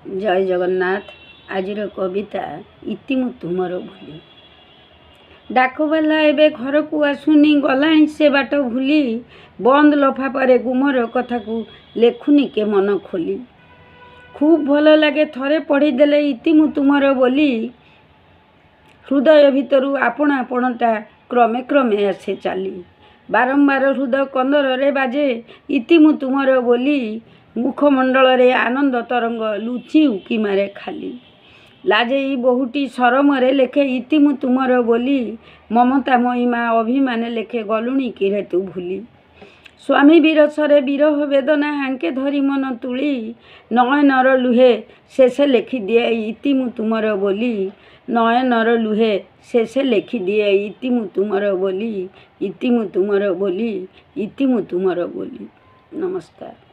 ଜୟ ଜଗନ୍ନାଥ। ଆଜିର କବିତା ଇତି ମୁଁ ତୁମର ବୋଲି। ଡାକବାଲା ଏବେ ଘରକୁ ଆସୁନି, ଗଲାଣି ସେ ବାଟ ଭୁଲି। ବନ୍ଦ ଲଫାପାରେ ଗୁମର କଥାକୁ ଲେଖୁନି କେ ମନ ଖୋଲି। ଖୁବ୍ ଭଲ ଲାଗେ ଥରେ ପଢ଼ିଦେଲେ ଇତି ମୁଁ ତୁମର ବୋଲି, ହୃଦୟ ଭିତରୁ ଆପଣା ପଣଟା କ୍ରମେ କ୍ରମେ ଆସେ ଚାଲି। ବାରମ୍ବାର ହୃଦ କନ୍ଦରରେ ବାଜେ ଇତି ମୁଁ ତୁମର ବୋଲି, ମୁଖମଣ୍ଡଳରେ ଆନନ୍ଦ ତରଙ୍ଗ ଲୁଚି ଉଙ୍କି ମାରେ ଖାଲି। ଲାଜେଇ ବୋହୂଟି ସରମରେ ଲେଖେ ଇତି ମୁଁ ତୁମର ବୋଲି, ମମତାମୟୀ ମା ଅଭିମାନେ ଲେଖେ ଗଲୁଣି କିରେ ତୁ ଭୁଲି। ସ୍ୱାମୀ ବିରସରେ ବିରହ ବେଦନା ଆଙ୍କେ ଧରି ମନ ତୁଳି, ନୟନର ଲୁହେ ଶେଷେ ଲେଖିଦିଏ ଇତି ମୁଁ ତୁମର ବୋଲି। ନୟନର ଲୁହେ ଶେଷେ ଲେଖିଦିଏ ଇତି ମୁଁ ତୁମର ବୋଲି, ଇତି ମୁଁ ତୁମର ବୋଲି, ଇତି ମୁଁ ତୁମର ବୋଲି। ନମସ୍କାର।